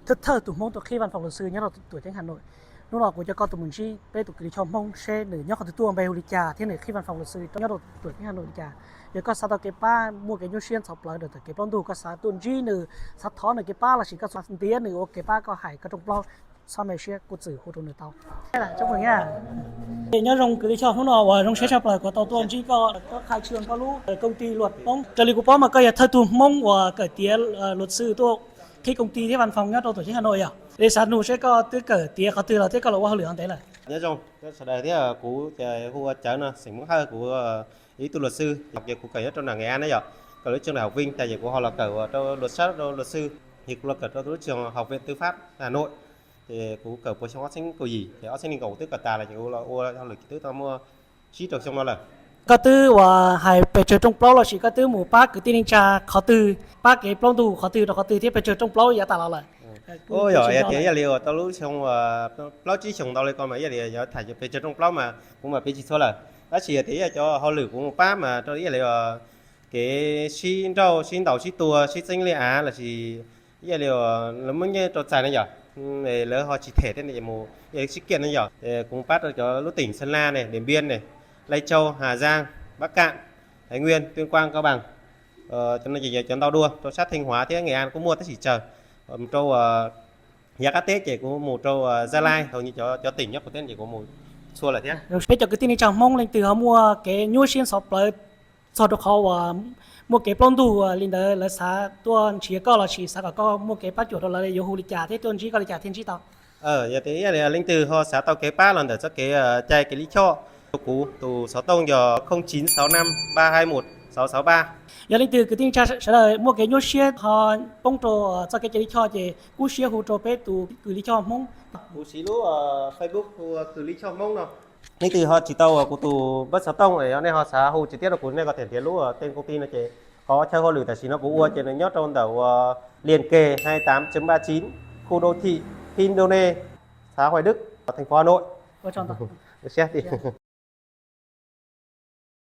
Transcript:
Thawj thawj tus Hmoob tuaj qhib văn phòng luật sư nyob rau Tuam Ceeb Hà Nội. Hnub no kuv coj koj tuaj mus ntsib peb tus kws li choj Hmoob seb nws nyob qhov twg tuaj, npe hu li cas thiab nws qhib văn phòng luật sư nyob rau Tuam Ceeb Hà Nội li cas. Yog koj xav tau kev pab muaj kev nyuaj siab ntxhov plawv rau ntawm kev plaub ntug, koj xav tuaj ntsib nws, xav thov nws kev pab lossis koj xav ntiav nws ua kev pab koj hais koj rooj plaub, txhob me siab, kuv txwm hu rau nws tau. Nyob zoo kws li choj, hnub no uas zoo siab tshaj plaws kuv tau tuaj ntsib koj, koj khai trương koj lub công ty luật Hmoob. Raws li kuv paub mas koj yog thawj tug Hmoob uas kawm tiav luật sư tuaj qhib công ty thiab văn phòng nyob rau Tuam Ceeb Hà Nội yog li, xav nug seb koj twb kawm tiav qhov twg los thiab koj los ua hauj lwm hov ntev lawm? Nyob zoo sawv daws thiab, kuv hu ua Cawv no, xeem Hmoob Hawj, kuv ib tug luật sư, kuv kawm nyob rau nram Nghệ An na yom, kawm lub trường đại học Vinh tas ces kuv ho los kawm ua rau luật sab rau luật sư, ces kuv los kawm rau lub trường học viện tư pháp Hà Nội. Ces kuv kawm puas xyoo ob txhiab kaum yim ces ob txhiab nees nkaum kuv twb kawm tas lawm ces kuv los ua hauj lwm ces twb tau muaj tsib rau xyoo no lawm. Koj twb uas hais pes tsawg rooj plaub lossis koj twb mus pab kwv tij neej tsa qhov twg, pab kev plaub ntug qhov twg rau qhov twg thiab pes tsawg rooj plaub yav tas los lawm? Yog tias ib yam li uas tau lub xyoo plaub tsib xyoos ntau li ko mas ib yam li yuav tham pes tsawg rooj plaub mas kuv mam piav tsis txhua lawm. Tab sis yog tias ib yam cov hauj lwm kuv mus pab mas rau ib yam li kev sib nrauj sib ntaus sib tua sib txeeb liaj av lossis ib yam li lawv muab nyiaj rau txais na yom, lawv ho tsis them thiab ces mus ib yam li sib kiaj na yom, kuv mus pab rau cov lub tỉnh Sơn La ne, Điện Biên ne, Lai Châu, Hà Giang, Bắc Kạn, Thái Nguyên, Tuyên Quang, Cao Bằng. Cov no ces yog cov ntau dua, rau sab Thanh Hóa thiab Nghệ An kuj muaj tab sis tsawg. Mus rau yav qab teb ces kuv mus rau Gia Lai, hầu như cov tỉnh nyob qhov teb ces kuv mus txhua lawm thiab. Peb cov kwv tij neej tsa Hmoob leej twg ho muaj kev nyuaj siab ntxhov plawv txog rau qhov uas muaj kev plaub ntug li ntawd, lawv xav tuaj nrhiav koj lossis xav kom koj muaj kev pab cuam rau lawv yuav hu li cas thiab tuaj ntsib koj li cas thiaj ntsib tau? Yog tias ib yam li leej twg ho xav tau kev pab los ntawm txoj kev cai kev lij choj, rau kuv tus xov tooj yog không chín sáu năm ba hai một sáu sáu ba. Yog leej twg kwv tij neej tsa sawv daws muaj kev nyuaj siab ho poob rau txoj kev cai lij choj ces kub siab hu rau peb tus kws li choj Hmoob. Kuv siv lub Facebook hu kws li choj Hmoob no. Leej twg ho tsis tau kuv tus npawb xov tooj es nej ho xav hu trực tiếp rau kuv, nej có thể nrhiav lub tên công ty no ces qhov chaw hauj lwm tam sim no kuv ua ces nws nyob rau ntawm uas liền kề hai tám chấm ba chín, khu đô thị Pindone, xã Hoài Đức, thành phố Hà Nội.